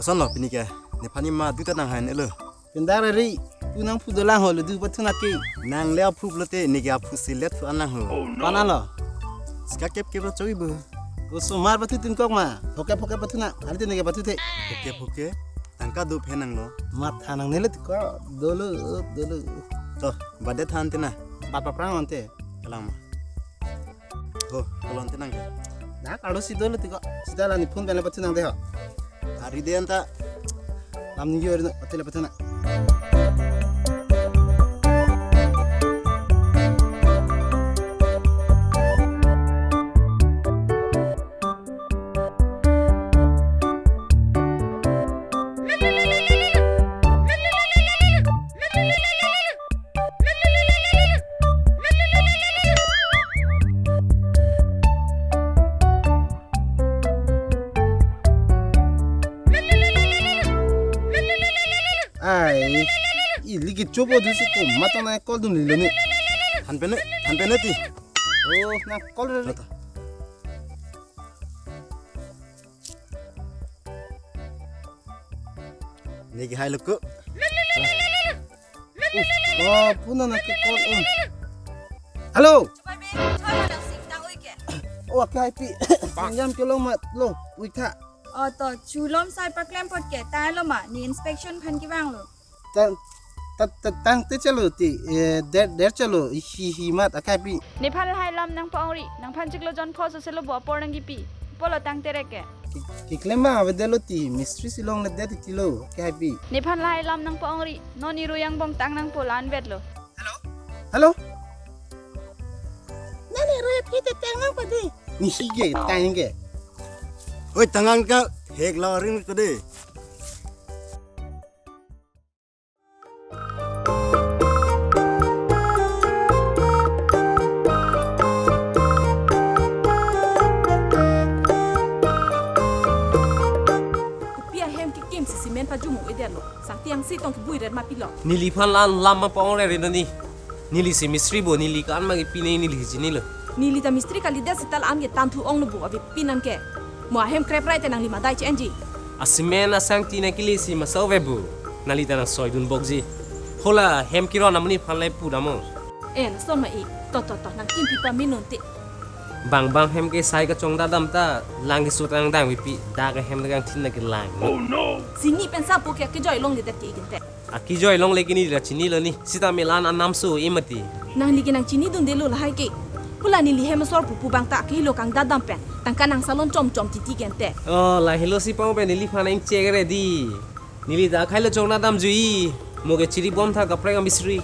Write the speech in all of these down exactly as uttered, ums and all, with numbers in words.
Kosonlo pini ke, nephan nima duta nang han elo. Pinda ri, tu nangphu dolang ho, ludu pathu nang ke. Nang le aphu lote, neke aphu si let phu an nang ho. Panalo. Sika kep kep lo choi bu. Osomar pathu tin kok ma, phoke phoke pathu nang, ali te neke pathu the. Phoke phoke, tangka do phe nanglo. Matha nangne le tu ko, dolo, dolo. To, bade than te na. Bat paprang ante. Kalang ma. Ho, kolon te nang ke. Na, kalo si dolo tiko. Sita la ni phone pen le pathu nang de ho. Ari de anta. Lam ni yo ri no, pathu le pathu nang. Ai, ili ke chopo dusi ko matang na call dun lilo ni. Than pen ne, than pen ne ti. Oh, na call re. Neke hai lo ko. Oh, puna na ke call on. Hello. Chubai be, choi ma nang sing tang ui ke. Oh, akhai pi. Yam ke lo mat lo, ui tha. Oh, to, chulom sai paklem pot ke, ta lo ma, ne inspection aphan kevang lo. Tang, ta, ta, tangte chalo ti, eh, der, der chalo, hi, hi mat akhai pi. Nephan lahai lam nangpa-ongri, nangphan chiklo jon pho soselo bo apor nangkipi. Polo tangte reke. Ki, keklem abang avedetlo ti, mistri si longledet ti lo, akhai pi. Nephan lahai lam nangpa-ongri, non iru angbong tang nangpo la-an vetlo. Hello? Hello? Nani ru aphi te tang nangpa di. Ni hi ke, tang ke. Oi, tang nang ka, hek la ring ko de. Kopi ahem kekim si cement pajum-un-edetlo. Sangti angsi tong kebui ret ma pilo. Neliphan la-an lam ma pa-ongre re nani. Neli si mistri bo, neli ko-an ma kepi ne neli chinilo. Neli ta mistri kalidet seta la-an ke tangthu onglo bo avepin an ke. Mo ahem krep rai te nangli madai che-enji. A cement asangti nangkele si masa ove bo. Nangli ta nang soidun bokji. Hola hem kiron amonit aphan le pu damo. Eh, lason ma i. To, to, to, nangkimpi pamenon te. Bang bang hem ke sai kachongdat dam ta lang keso ta nangdang pipi. Dak ahem le kangthin nangkelang. Oh no! Sini pensa po ke kejoi longledet ke igin te. Akejoi longle ke neli ta chinilo ni. Sitame la-an anam so e mati. Nangli ke nangchinidundelo lahai ke. Hula neli hem asor pupu bang ta akehelo kangdat dam pen. Tangka nangsalon chom chom titi ke ante. Oh, lahelo si pang pen neliphan ingchek re di. Neli ta akhai lo chongna dam jui. Mo ke chiri bom tha kaprek amistri.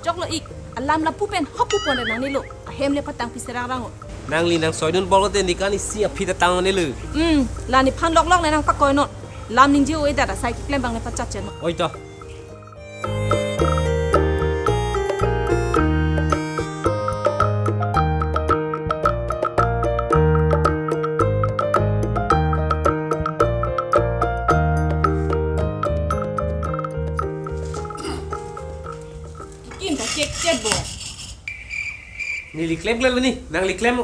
Choklo ik. Alam lapu pen hop pu pon re nangnelo. Ahem le patang pi serang rang-o. Nangli nang soidun boklo te nikan isi aphi ta tang nelo. Hmm, la nephan lok lok le nangpakoi non. Lam ningje-o-edet asai keklem abang le pachat chen. Oi to. Kim ta chek chek bo. Neli klem klem ni, nangli klem.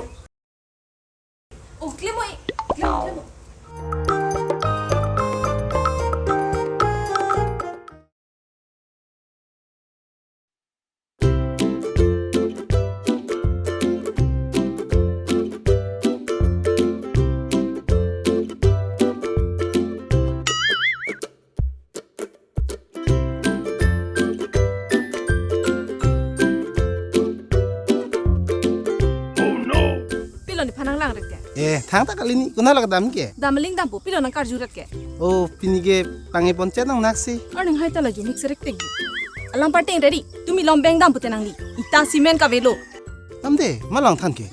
Oh, klem oi. Klem, klem. Pilo nephan nanglang ret ke? Eh, thangta kali ni, konat lo kedam ke? Dam aling dampo, pilo nangkarju ret ke? Oh, pini ke pangepon chet nang naksi. Arning hai ta la jumik serek ting. Alam parting ready, tumi lom beng dam pute nangli. Ita cement kavelo. Damde, ma lang than ke?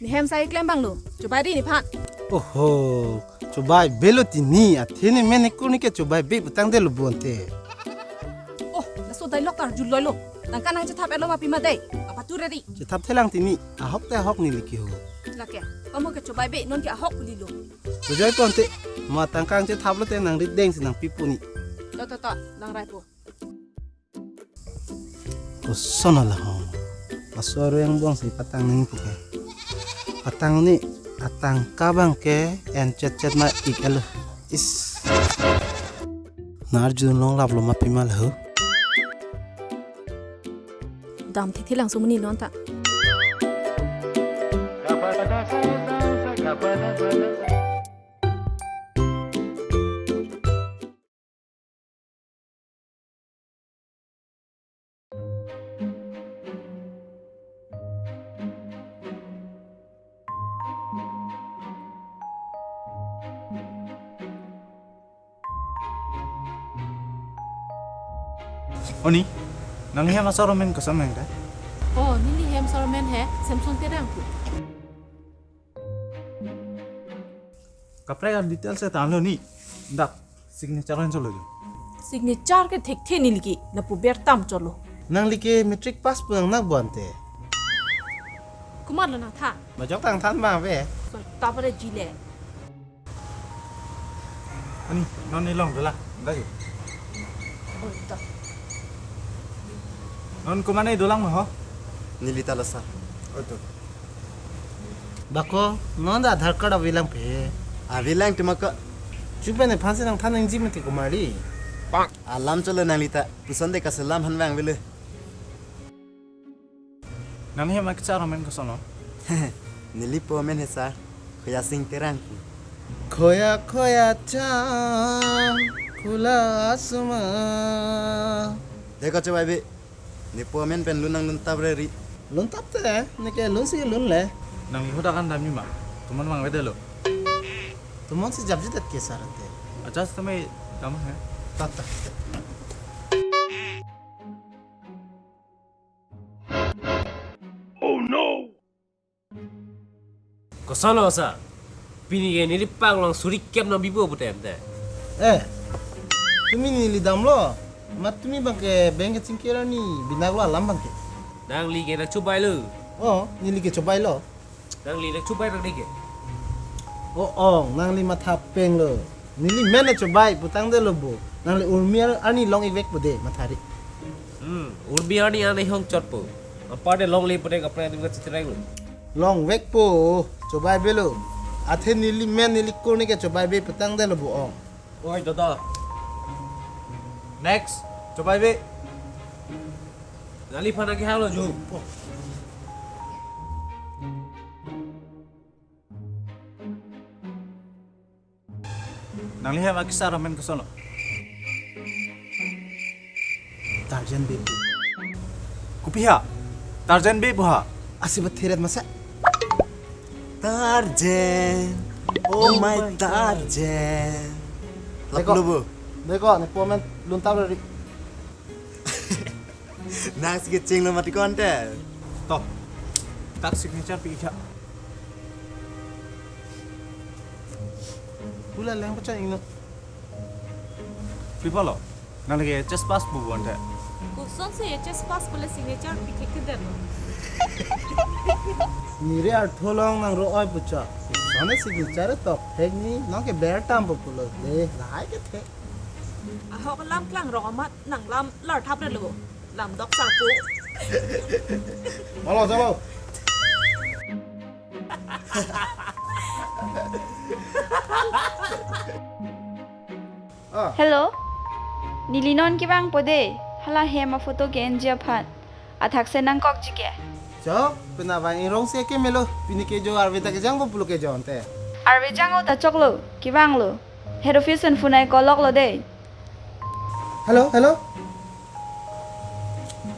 Nehem sai klem abang lo, chobai ri nephan. Oho, chobai belo tini, athe ne men ekur ni ke chobai be putang de lo bonte. Oh, laso dialogue karju loi lo. Tangka nangchethap-etlo ma pima dei. Apa tu ready? Chethap thelang tini, ahok te ahok neli ke ho. Lake, kamu ke chobai be, non ke ahok kuli lo. Chojoi ponte, ma tangka nangchethaplo te nangri deng si nangpipo ni. To, to, to, lang rai po. Koson la ho. Laso aru angbong si patang nangpo ke. Patang ni atangka abang ke en chet chet ma ik alo. Is. Nar jun long laplo ma pima le ho. Dam thekthe lang sumuni non ta. Oni, nangli hem asar amen koson nang ta? Oh, neli hem asar amen he Samson Terang pu. Kaprek a-details ta tanglo ni. Dak signature an cholo jo. Signature ke thekthe neli ke, lapu ber tam cholo. Nangli ke matric pass pu nang nak bo ante. Komatlo nangthan? Majok tangthan ma ave. So, ta pare jile. Ani, non neli long dolang. Dak jo. Oh, ta. Non komatne dolang ma ho? Neli ta lo sir. Oh, to. Bako, non ta Aadhaar card avelang pe. Avelang tema ko. Chupe ne phansi nangthan nangji mati kumari. Alam cholo nangli ta. Puson de kaselam han vang vele. Nangli hem akesar amen koson lo? Neli po amen he sir. Khoya Sing Terang pu. Khoya khoya cham khula asma. Deko chobai be. Ne po amen pen lun nang lun tap re ri. Lun tap te, ne ke lun si lun le. Nangli hodak an damji ma. Tomon vang vede lo. Tomon si japji det ke sir ante. Acha, tame dam he. Tata. Oh no! Koson lo sir? Pini ke neli pang long suri kep nang bipo putem te. Eh, tumi neli damlo. Mat tumi bangke bank kachingkir arni binaklo alam bangke. Nangli ke nang chobai lo. Oh, neli ke chobai lo. Nangli nang chobai bang dei ke. Oh, ong, nangli matha peng lo. Neli men nang chobai putang de lo bo. Nangli Urmi arni long-ik vek po de mathari. Hmm, Urmi arni an hong chot po. Apar de longle pute kaprek adim ka chitrai lo. Long vek po, chobai be lo. Athe neli men neli ko ne ke chobai be putang de lo bo ong. Oi, dada. Next, chobai be. Nangli aphan nang kehang lo jo. Nangli hem akesar amen koson lo? Tarjan Bey pu. Kopi ha? Tarjan Bey pu ha? Asi ba thiret masa. Tarjan. Oh my Tarjan. Deko. Laplo bo. Deko, ne po amen lun tap ri. Nang si kecheng lo mati konte. To. Tak signature pi ikha. Pula lang pachan ingno. Pipa lo. Nang lagi H S pass bu bonte. Koson si H S pass pula signature pi thekthe det lo. Niri artho long nang ro oi pucha. Sana signature tok thek ni nang ke ber tam po pulo. Le, lahai ke thek. Ahok lam klang rong amat nang lam lar thap re lo. Lam dok sarpo. Malo, chalo. Ah. Hello. Neli non kevang po de. Hala hem aphoto ke-enji aphan. Athak si nangkokji ke. Chok, pina vang ingrong si ke melo. Pini ke jo arve ta kejang po pulo ke jo ante. Arve jang-o ta choklo, kevang lo. Head office an phone ai call lok lo de. Hello, hello.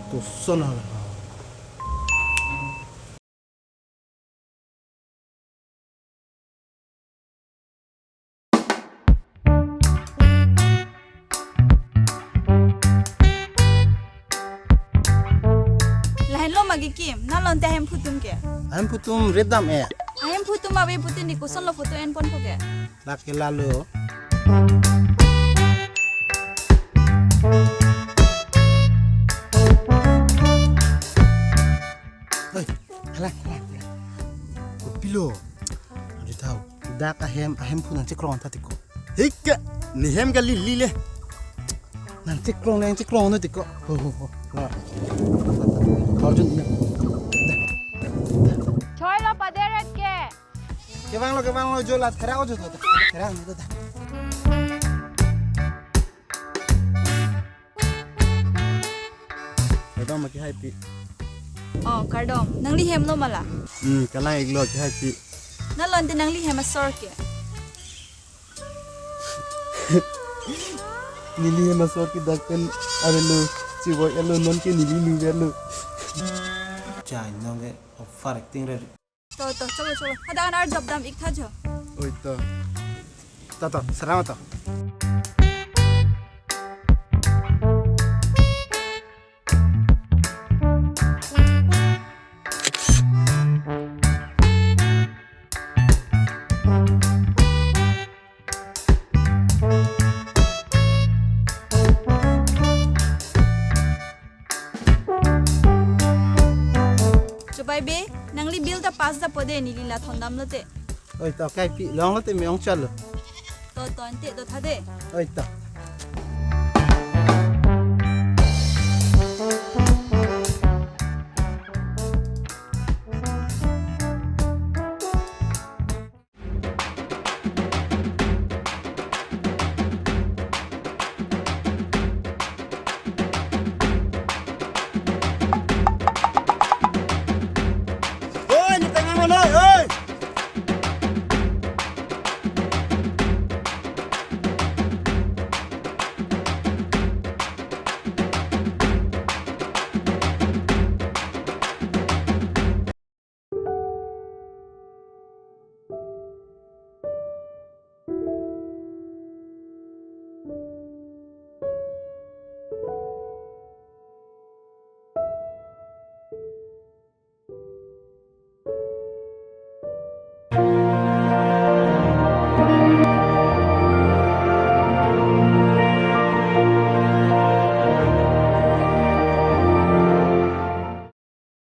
Koson hala. Lahenlo magi kim, nalonte ahemphu atum ke. Ahemphu atum ret dam e. Ahemphu atum ave pute ne koson lo photo enponpo ke. Lake lalo. Oi, hala, hala, hala. Kopilo. Adi tahu. Dak ahem, ahemphu nangchekrong ta tiko. Hika, ne hem kali lile. Nangchekrong, nangchekrong no tiko. Ho, ho, ho. Arjun, ina. Choi lo paderet ke. Kevang lo, kevang lo, jo la, thera o jo to, thera o jo to. Hai pi. Oh, kardom. Nangli hemlo ma la? Hmm, kalang-iklo ke hai pi. Nalonte nangli hem asor ke? Neli hem asor ke dak pen avelo, chevoi-etlo, non ke neli ningve-etlo. Chai nong ke over acting re. To, to, cholo, cholo. Hadak an arjap dam-ik tha jo. Oi to. To, to, sarang to. Chobai be, nangli bill ta pass dapo de, neli la thondamlote. Oi to, kai pi, longlote me-ong chalo. To, to, ante do tha de. Oi to.